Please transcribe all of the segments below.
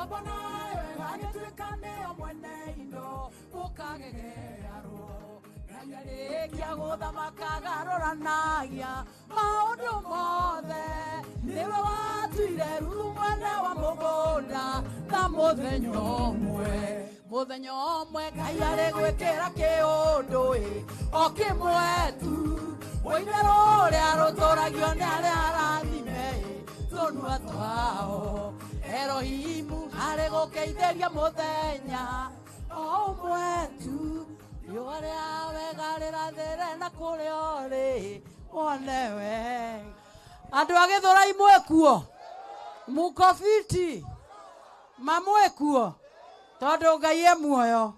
Ngombo nayo ĩgagĩtuĩka nĩyo mwene indo mũkagegearwo. Ngai arĩkia gũthamaka agarũranagia maũndũ mothe. Nĩwe watuire Ruthu mwene wa mũgũnda na mũthenya ũmwe. Mũthenya ũmwe Ngai arĩ gwĩkĩra kĩũndũ ĩ o kĩmwe tu. Ũitherũ ũrĩa rũtũragio nĩ arĩa arathime ĩ tũnua twao. Erohimu arĩ gũkeithĩria mũthenya o ũmwe tu. Riũa rĩa wega rĩrathĩre na kũrĩa ũrĩ wone wega. Andũ a Gĩthũrai mwĩ kuo? Muko fiti? Mamwĩ kuo? Tondũ Ngai e muoyo.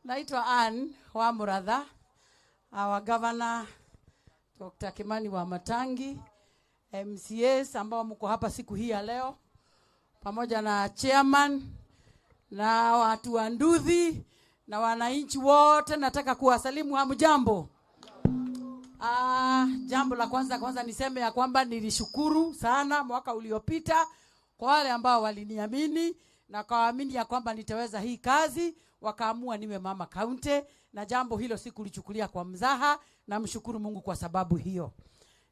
Naitwa Ann wa Muratha, our governor Dr. Kimani wa Matangi, MCAs ambao mko hapa siku hii ya leo, pamoja na chairman na watu wa Nduthi na wananchi wote, nataka kuwasalimu. Hamjambo? Jambo la kwanza niseme ya kwamba nilishukuru sana mwaka uliopita kwa wale ambao waliniamini na kawaamini ya kwamba nitaweza hii kazi, wakaamua niwe mama county, na jambo hilo sikulichukulia kwa mzaha, na mshukuru Mungu kwa sababu hiyo.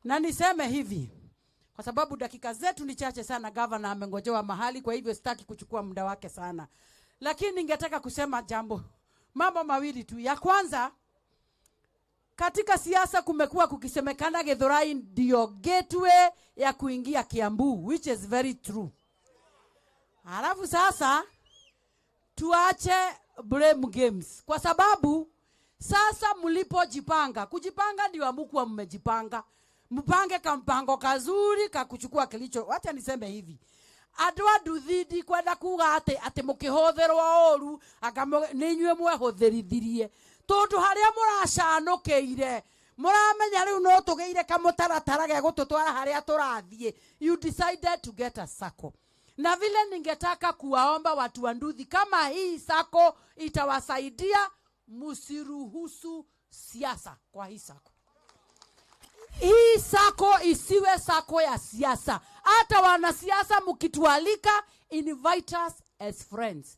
Na niseme hivi, kwa sababu dakika zetu ni chache sana, governor amengojewa mahali, kwa hivyo sitaki kuchukua muda wake sana. Lakini ningetaka kusema mambo mawili tu. Ya kwanza, katika siasa kumekuwa kukisemekana Githurai ndio gateway ya kuingia Kiambu, which is very true. Halafu sasa tuache blame games, kwa sababu sasa mlipojipanga, kujipanga ndio hamkuwa mmejipanga. Mpange kampango kazuri ka kuchukua kilicho. Wacha niseme hivi, andũ a nduthi ndikwenda kuga atĩ mũkĩhũthĩrwo ũru, anga nĩ inyuĩ mwehũthĩrithirie, tondũ harĩa mũracanũkĩire mũramenya rĩu no tũgĩire kamũtaratara ge gũtũtwara harĩa tũrathiĩ. You decided to get a sacco. Na vile ningetaka kuwaomba watu wa Nduthi, kama hii sacco itawasaidia, msiruhusu siasa kwa hii sacco. Hii sacco isiwe sacco ya siasa. Hata wanasiasa mkitualika, invite us as friends.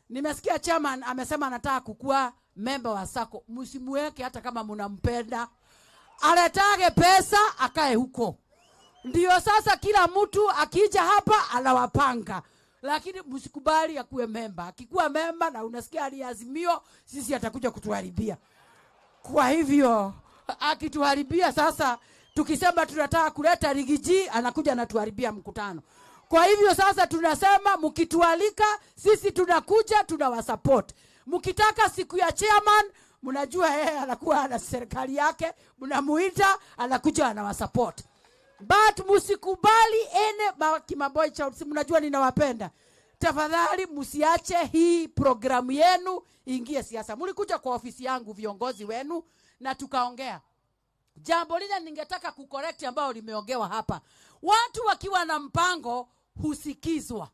Nimesikia chairman amesema anataka kukua member wa sacco. Msimuweke hata kama mnampenda. Aletage pesa akae huko. Ndio sasa kila mtu akija hapa anawapanga. Lakini msikubali akuwe member. Akikuwa member na unasikia aliazimio, sisi atakuja kutuharibia. Kwa hivyo akituharibia sasa, tukisema tunataka kuleta Riggy G, anakuja anatuharibia mkutano. Kwa hivyo sasa tunasema mkitualika sisi tunakuja, tunawasupport. Mkitaka siku ya chairman, mnajua yeye anakuwa na serikali yake, mnamuita anakuja anawasupport. But msikubali ene Kimaboy Child, si mnajua ninawapenda. Tafadhali msiache hii programu yenu ingie siasa. Mlikuja kwa ofisi yangu viongozi wenu na tukaongea. Jambo lile ningetaka kucorrect ambao limeongewa hapa. Watu wakiwa na mpango husikizwa.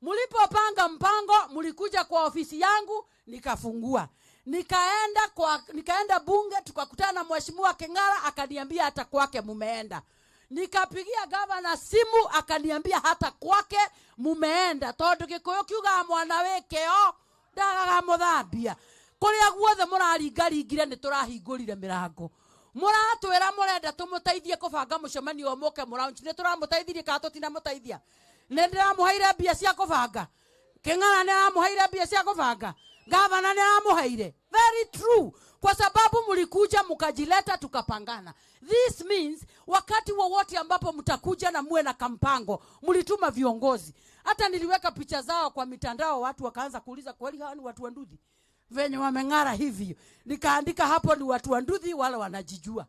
Mlipopanga mpango mlikuja kwa ofisi yangu nikafungua. Nikaenda bunge tukakutana na Mheshimiwa Keng'ara akaniambia hata kwake mumeenda. Nikapigia gavana simu akaniambia hata kwake mumeenda. Tondu Gikuyu kiugaga mwana wikio ndagaga muthambia. Kuria guothe mũraringaringire nĩ tũrahingũrire mĩrango. Mũratwĩra mũrenda tũmũteithie kũbanga mũcemanio mũke mũraunch, nĩ tũramũteithirie kana tũtinamũteithia? Nĩ ndĩramũheire mbia cia kũbanga. Keng'ara nĩ aramũheire mbia cia kũbanga. Gavana nĩ aramũheire. Very true. Kwa sababu mlikuja mkajileta tukapangana. This means wakati wowote ambapo mtakuja na muwe na kampango, mlituma viongozi. Hata niliweka picha zao kwa mitandao, watu wakaanza kuuliza kweli hawa ni watu wa Nduthi? Venye wameng'ara hivi. Nikaandika hapo ni watu wa Nduthi wale wanajijua.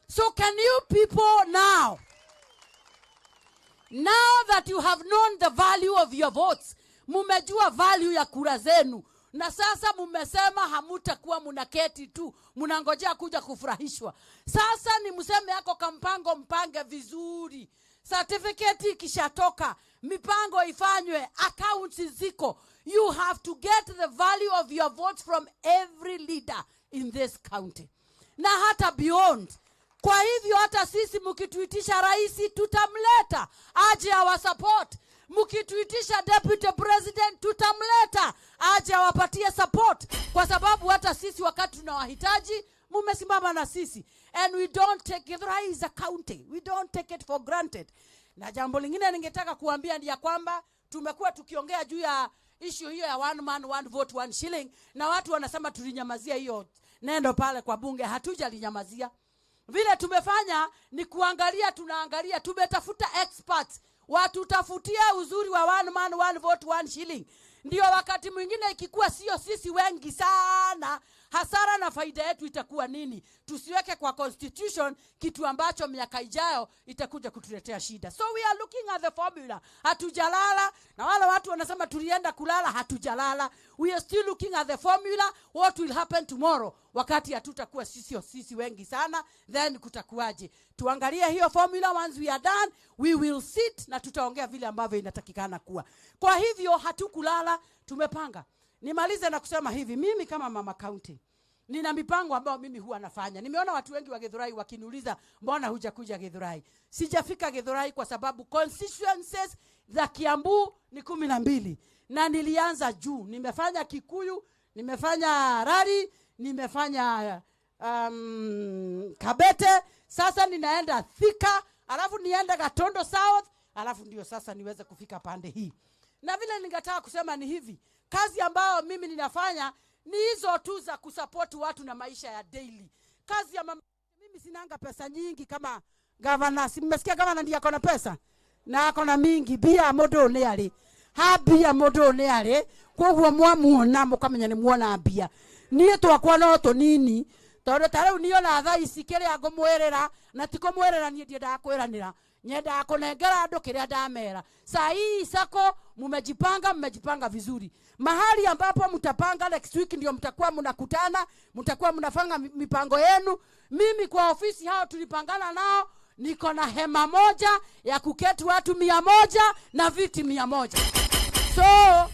So can you people now, now that you have known the value of your votes, mumejua value ya kura zenu, na sasa mumesema hamutakuwa munaketi tu, munangojea kuja kufurahishwa. Sasa ni mseme yako kampango mpange vizuri. Certificate ikishatoka, mipango ifanywe, accounts ziko. You have to get the value of your votes from every leader in this county. Na hata beyond. Kwa hivyo hata sisi mkituitisha rais tutamleta aje awasupport. Mkituitisha deputy president tutamleta aje awapatie support, kwa sababu hata sisi wakati tunawahitaji mumesimama na sisi. And we don't take Githurai is a county, we don't take it for granted. Na jambo lingine ningetaka kuambia ni ya kwamba tumekuwa tukiongea juu ya issue hiyo ya one man one vote one shilling, na watu wanasema tulinyamazia hiyo neno pale kwa bunge. Hatujalinyamazia. Vile tumefanya ni kuangalia, tunaangalia, tumetafuta experts watutafutie uzuri wa one man one vote one shilling. Ndio wakati mwingine ikikuwa sio sisi wengi sana, hasara na faida yetu itakuwa nini? Tusiweke kwa constitution kitu ambacho miaka ijayo itakuja kutuletea shida. So we are looking at the formula. Hatujalala, na wale watu wanasema tulienda kulala, hatujalala. We are still looking at the formula, what will happen tomorrow wakati hatutakuwa sisi wengi sana, then kutakuwaje? Tuangalie hiyo formula. Once we are done, we will sit na tutaongea vile ambavyo inatakikana kuwa. Kwa hivyo hatukulala, tumepanga. Nimalize na kusema hivi, mimi kama mama county nina mipango ambayo mimi huwa nafanya. Nimeona watu wengi wa Githurai wakiniuliza mbona hujakuja Githurai? Sijafika Githurai kwa sababu constituencies za Kiambu ni 12 na nilianza juu. Nimefanya Kikuyu, nimefanya Rari, nimefanya Kabete, sasa ninaenda Thika, alafu nienda Gatondo South, alafu ndio sasa niweze kufika pande hii. Na vile ningetaka kusema ni hivi, kazi ambayo mimi ninafanya ni hizo tu za kusupport watu na maisha ya daily. Kazi ya mama, mimi sinanga pesa nyingi kama governor. Si mmesikia governor ndiye akona pesa? Na akona mingi, bia modo ne ale. Ha bia modo ne ale. Koguo mwamuona mukamenya ni muona bia. Niĩ twakwa no tũnini, tondũ ta rĩu niĩ ona thaa ici kĩrĩa ngũmwĩrĩra, na ti kũmwĩrĩra niĩ ndiendaga kwĩranĩra, nyendaga kũnengera andũ kĩrĩa ndamera. Saa hii sako mmejipanga, mmejipanga vizuri. Mahali ambapo mtapanga next week ndio mtakuwa mnakutana, mtakuwa mnafanga mipango yenu. Mimi kwa ofisi hao tulipangana nao, niko na hema moja ya kuketi watu 100 na viti 100. So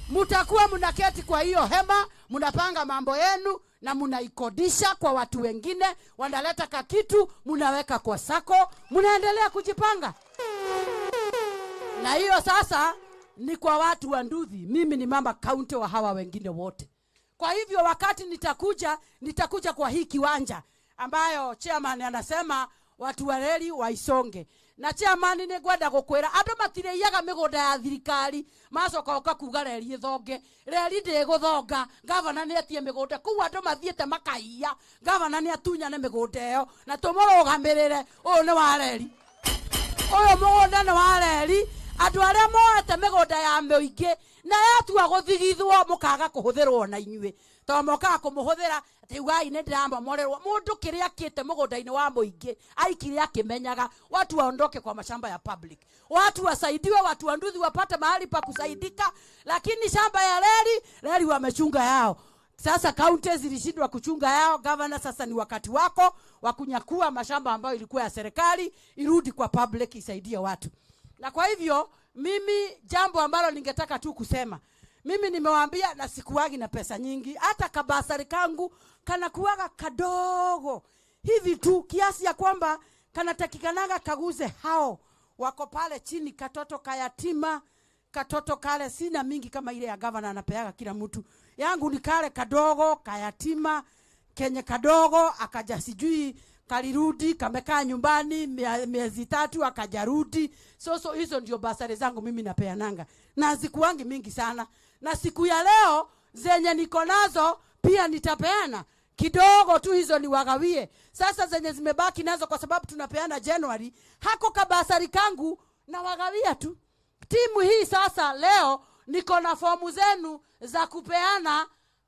mtakuwa mnaketi kwa hiyo hema, mnapanga mambo yenu na mnaikodisha kwa watu wengine, wanaleta kakitu, mnaweka kwa sako, mnaendelea kujipanga. Na hiyo sasa ni kwa watu wa Nduthi. Mimi ni mama county wa hawa wengine wote. Kwa hivyo wakati nitakuja kwa hii kiwanja ambayo chairman anasema watu wa reli waisonge. Na chairman ni ngwenda gukwira andu matireiaga migunda ya thirikari macoka oka kuga reli ithonge, reli ndiguthonga. Gavana ni atie migunda kuu andu mathiete makaiya, gavana ni atunyane migunda iyo na tumurugamirire. Uyu ni wa reli, uyu mugunda ni wa reli. Andu aria moete migunda ya muingi na yatua guthigithwo mukaga kuhuthirwo na inyue, to mokaga kumuhuthira ati ugai ni ndiramomorerwo. Mundu kiria akite mugunda-ini wa muingi aikire akimenyaga. Watu waondoke kwa mashamba ya public, watu wasaidiwe, watu wa Nduthi wapate mahali pa kusaidika. Lakini shamba ya reli, reli wamechunga yao. Sasa county zilishindwa kuchunga yao. Governor, sasa ni wakati wako wa kunyakua mashamba ambayo ilikuwa ya serikali irudi kwa public isaidie watu. Na kwa hivyo mimi jambo ambalo ningetaka tu kusema, mimi nimewaambia na sikuwagi na pesa nyingi, hata kabasari kangu kanakuwaga kadogo hivi tu kiasi ya kwamba kanatakikanaga kaguze hao wako pale chini, katoto kayatima, katoto kale. Sina mingi kama ile ya governor anapeaga kila mtu. Yangu ni kale kadogo kayatima kenye kadogo, akaja sijui kalirudi, kamekaa nyumbani miezi 3 akajarudi. So hizo ndio basari zangu mimi napeananga, na zikuangi mingi sana. Na siku ya leo zenye niko nazo pia nitapeana kidogo tu, hizo niwagawie. Sasa zenye zimebaki nazo, kwa sababu tunapeana January, hako kabasari kangu na wagawia tu timu hii. Sasa leo niko na fomu zenu za kupeana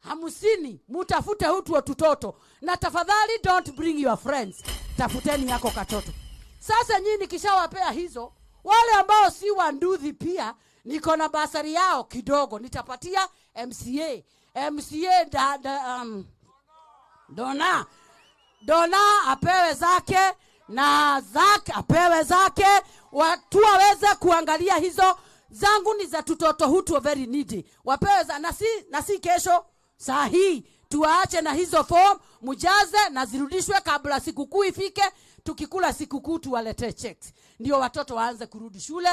50. Mutafute hutu wa tutoto, na tafadhali don't bring your friends, tafuteni yako katoto. Sasa nyinyi nikishawapea hizo, wale ambao si wa Nduthi pia niko na basari yao kidogo, nitapatia MCA. MCA Dona apewe zake na Zak apewe zake, watu waweze kuangalia hizo. Zangu ni za tutoto hutu very needy, wapewe za, na si kesho saa hii tuwaache na hizo form mujaze na zirudishwe kabla sikukuu ifike. Tukikula sikukuu tuwaletee checks, ndio watoto waanze kurudi shule.